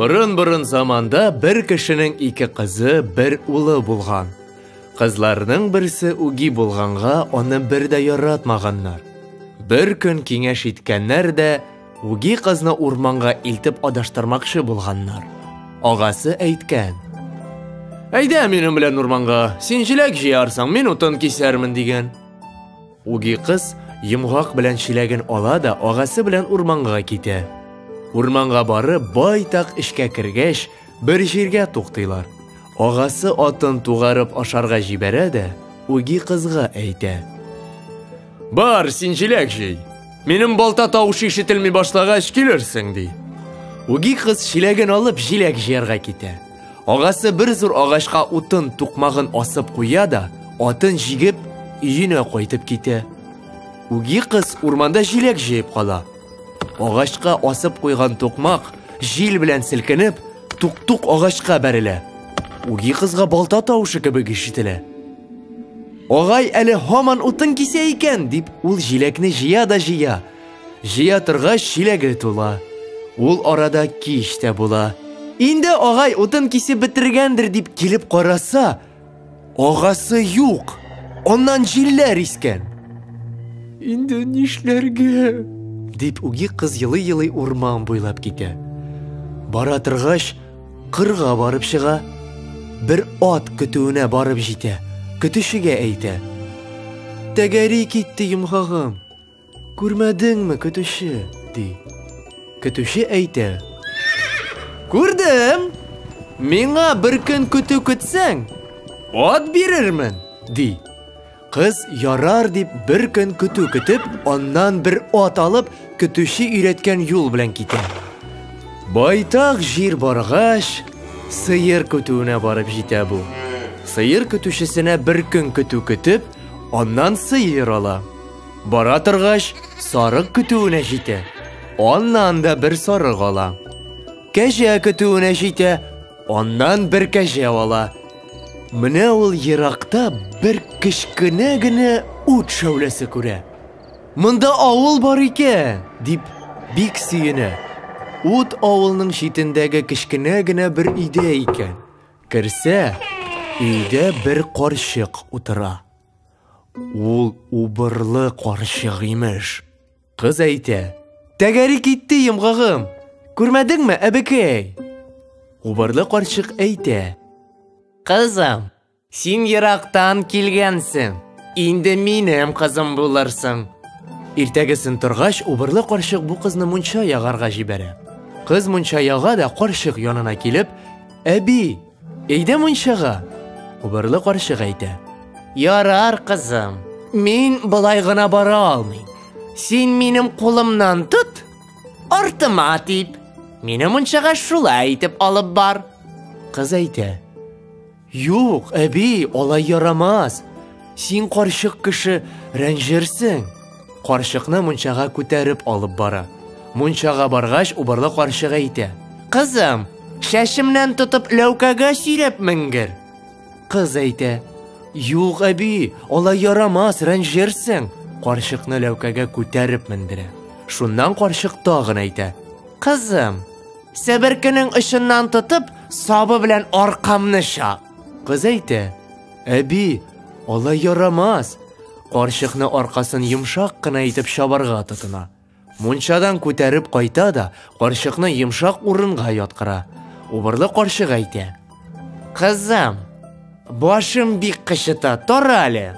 Борын-борын заманда бер кешенең ике кызы, бер улы булган. Кызларның берсе үги булганга аны бер дә яратмаганнар. Бер көн киңәш иткәннәр дә, үги кызны урманга илтеп адаштырмакчы булганнар. Агасы әйткән: "Әйдә минем белән урманга, син җиләк җыярсың, мин утын кисәрмен", дигән. Үги кыз йомгак белән чиләген ала да агасы белән урманга китә. Урманга барып, байтак эчкә кергәч, бер җиргә туктыйлар. Агасы атын тугарып ашарга җибәрә дә, үги кызга әйтә: "Бар, син җиләк җый. Минем балта тавышы ишетелми башлагач килерсең", ди. Үги кыз чиләген алып җиләк җыярга китә. Агасы бер зур агачка утын тукмагын асып куя да, атын җигеп, өенә кайтып китә. Үги кыз урманда җиләк җыеп кала. Агачка асып куйган тукмак җил белән селкенеп, тук-тук агачка бәрелә. Үги кызга балта тавышы кебек ишетелә. Агай әле һаман утын кисә икән, дип ул җиләкне җыя да җыя. Җыя торгач, чиләге тула. Ул арада кич тә була. Инде агай утын кисеп бетергәндер дип килеп караса, агасы юк. Аннан җилләр искән. Инде нишләргә? Дип үги кыз елый-елый урман буйлап китә. Бара торгач, кырга барып чыга. Бер ат көтүенә барып җитә. Көтүчегә әйтә: "Тәгәри китте йомгагым. Күрмәдеңме, көтүче? ди. Көтүче әйтә: Күрдем. Миңа бер көн көтү көтсәң, ат бирермен, ди. Кыз ярар дип бер көн көтү көтеп, аннан бер ат алып, көтүче өйрәткән юл белән китә. Байтак җир баргач, сыер көтүенә барып җитә бу. Сыер көтүчесенә бер көн көтү көтеп, аннан сыер ала. Бара торгач, сарык көтүенә җитә. Аннан да бер сарык ала. Кәҗә көтүенә җитә, аннан бер кәҗә ала. Менә ул еракта бер кечкенә генә ут шәүләсе күрә. Монда авыл бар икән, дип бик сөенә. Ут авылның читендәге кечкенә генә бер өйдә икән. Керсә, өйдә бер карчык утыра. Ул убырлы карчык имеш. Кыз әйтә: "Тәгәри китте йомгагым. Күрмәдеңме, әбекәй?" Убырлы карчык әйтә: "Кызым, син ерактан килгәнсең. Инде минем кызым булырсың." Иртәгесен торгач, убырлы карчык бу кызны мунча ягарга җибәрә. Кыз мунча яга да карчык янына килеп: "Әби, әйдә мунчага!" Убырлы карчык әйтә: Ярар, кызым, мин болай гына бара алмыйм. Син минем кулымнан тот, артыма тип. Мине мунчага шулай итеп алып бар. Кыз әйтә: Юк, әби, алай ярамас. Син карчык кеше, рәнҗерсең. Карчыкны мунчага күтәреп алып бара. Мунчага баргач, убырлы карчык әйтә: Кызым, чәчемнән тотып ләүкәгә сөйрәп менгер. Кыз әйтә: Юк, әби, алай ярамас, рәнҗерсең. Карчыкны ләүкәгә күтәреп мендерә. Шуннан карчык тагын әйтә: Кызым, себеркенең очыннан тотып, сабы белән аркамны чак. Кыз әйтә: Әби, алай ярамас. Карчыкны аркасын йомшак кына итеп чабарга тотына. Мунчадан күтәреп кайта да, карчыкны йомшак урынга яткыра. Убырлы карчык әйтә: Кызым, башым бик кычыта, тара әле.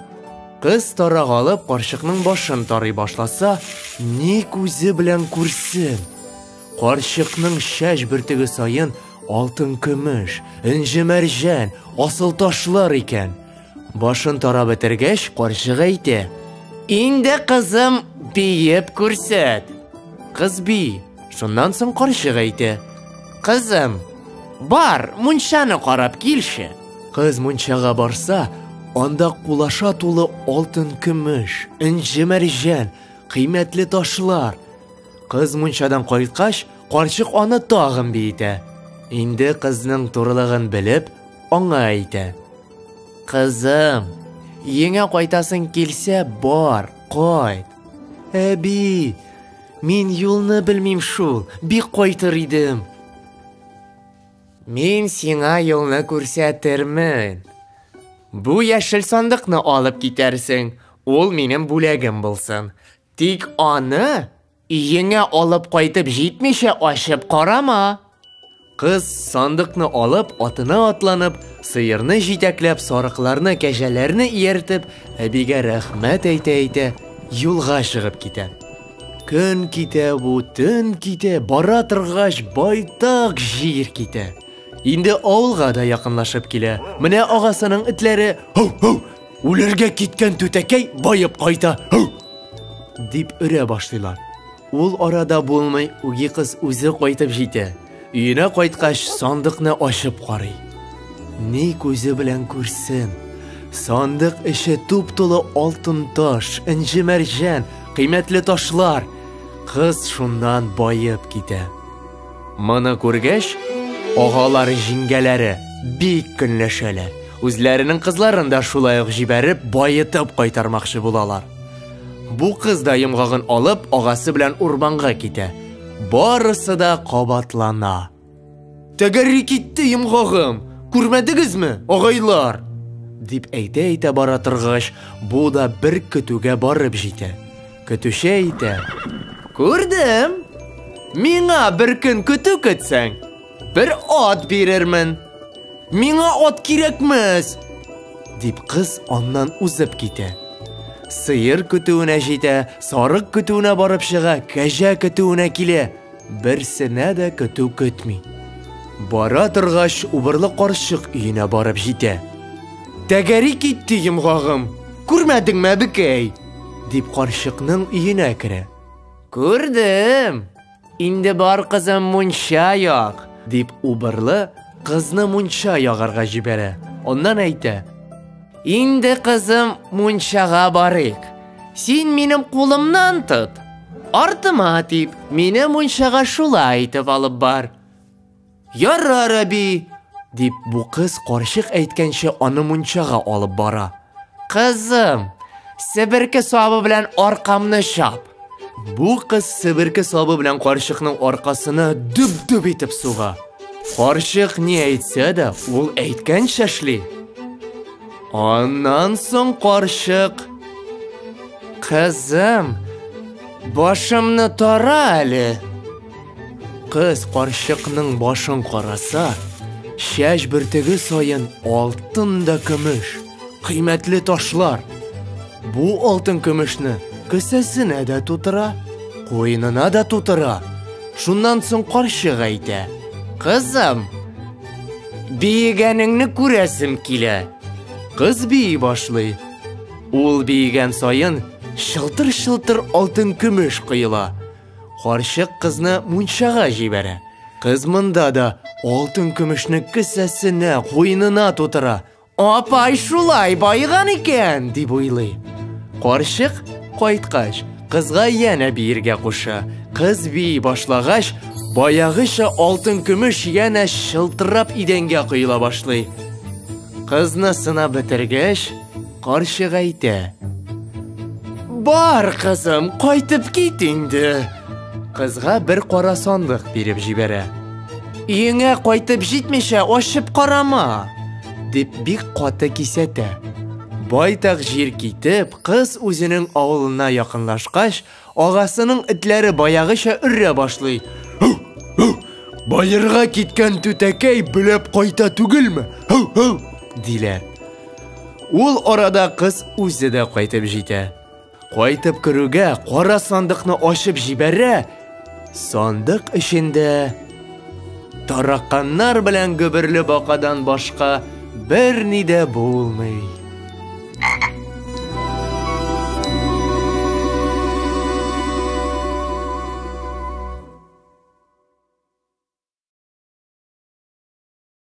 Кыз тарак алып карчыкның башын тарый башласа, ни күзе белән күрсен. Карчыкның чәч бөртеге саен алтын көмеш, энҗе мәрҗән, асыл ташлар икән. Башын тарап бетергәч, карчык әйтә: Инде, кызым, биеп күрсәт. Кыз бии. Шуннан соң карчык әйтә: Кызым, бар, мунчаны карап килше. Кыз мунчага барса, анда кулаша тулы алтын көмеш, энҗе мәрҗән, кыйммәтле ташлар. Кыз мунчадан кайткач, карчык аны тагын биетә. Инде кызның турылыгын белеп, аңа әйтә: Кызым, өеңә кайтасың килсә, бар, кайт. Әби, мин юлны белмим шул, бик кайтыр идем. Мин сиңа юлны күрсәтермен. Бу яшел сандыкны алып китәрсең, ул минем бүләгем булсын. Тик аны өеңә алып кайтып җитмичә ачып карама. Кыз сандыкны алып, атына атланып, сыерны җитәкләп, сарыкларны, кәҗәләрне ияртеп, әбигә рәхмәт әйтә-әйтә, юлга чыгып китә. Көн китә бу, төн китә, бара торгач, байтак җир китә. Инде авылга да якынлашып килә. Менә агасының этләре, "Һау-һау, үләргә киткән түтәкәй баеп кайта!" Һау! дип өрә башлыйлар. Ул арада булмый, үги кыз үзе кайтып җитә. Өенә кайткач, сандыкны ачып карый. Ни күзе белән күрсен. Сандык эче туп-тулы алтын таш, энҗе-мәрҗән, кыйммәтле ташлар. Кыз шуннан баеп китә. Моны күргәч, агалары җиңгәләре бик көнләшәләр. Үзләренең кызларын да шулай ук җибәреп, баетып кайтармакчы булалар. Бу кыз да йомгагын алып, агасы белән урманга китә. Барысы да кабатлана. Тәгәри китте йомгагым! Күрмәдегезме, агайлар? Дип әйтә-әйтә бара торгач, бу да бер көтүгә барып җитә. Көтүче әйтә: "Күрдем. Миңа бер көн көтү көтсәң, бер ат бирермен. Миңа ат кирәкмәс!" дип кыз аннан узып китә. Сыер көтүенә җитә, сарык көтүенә барып чыга, кәҗә көтүенә килә. Берсенә дә көтү көтми. Бара торгач, убырлы карчык өенә барып җитә. Тәгәри китте йомгагым. Күрмәдеңме, әбекәй? дип карчыкның өенә керә. Күрдем. Инде бар, кызым, мунча як, дип убырлы кызны мунча ягарга җибәрә. Аннан әйтә: Инде, кызым, мунчага барыйк. Син минем кулымнан тот. Артыма дип, мине мунчага шулай итеп алып бар. Ярар, әби, дип бу кыз карчык әйткәнчә аны мунчага алып бара. Кызым, себерке сабы белән аркамны чап. Бу кыз себерке сабы белән карчыкның аркасына дөп-дөп итеп суга. Карчык ни әйтсә дә, ул әйткәнчә эшли. Аннан соң карчык: "Кызым, башымны тара әле." Кыз карчыкның башын караса, чәч бөртеге саен алтын да көмеш, кыйммәтле ташлар. Бу алтын көмешне кесәсенә дә тутыра, куенына да тутыра. Шуннан соң карчык әйтә: "Кызым, биегәнеңне күрәсем килә." Кыз бии башлый. Ул биегән саен чылтыр-чылтыр алтын көмеш коела. Карчык кызны мунчага җибәрә. Кыз монда да алтын көмешне кесәсенә, куенына тутыра. Апай шулай баеган икән, дип уйлый. Карчык кайткач, кызга янә биергә куша. Кыз бии башлагач, баягыча алтын көмеш янә чылтырап идәнгә коела башлый. Кызны сынап бетергәч, карчык әйтә: Бар, кызым, кайтып кит инде. Кызга бер кара сандык биреп җибәрә. Өеңә кайтып җитмичә ачып карама, дип бик каты кисәтә. Байтак җир китеп, кыз үзенең авылына якынлашкач, агасының этләре баягыча өрә башлый. Һау, һау, баерга киткән түтәкәй белеп кайта түгелме? Һау, һау, диләр. Ул арада кыз үзе дә кайтып җитә. Кайтып керүгә кара сандыкны ачып җибәрә. Сандык эчендә тараканнар белән гөберле бакадан башка берни дә булмый.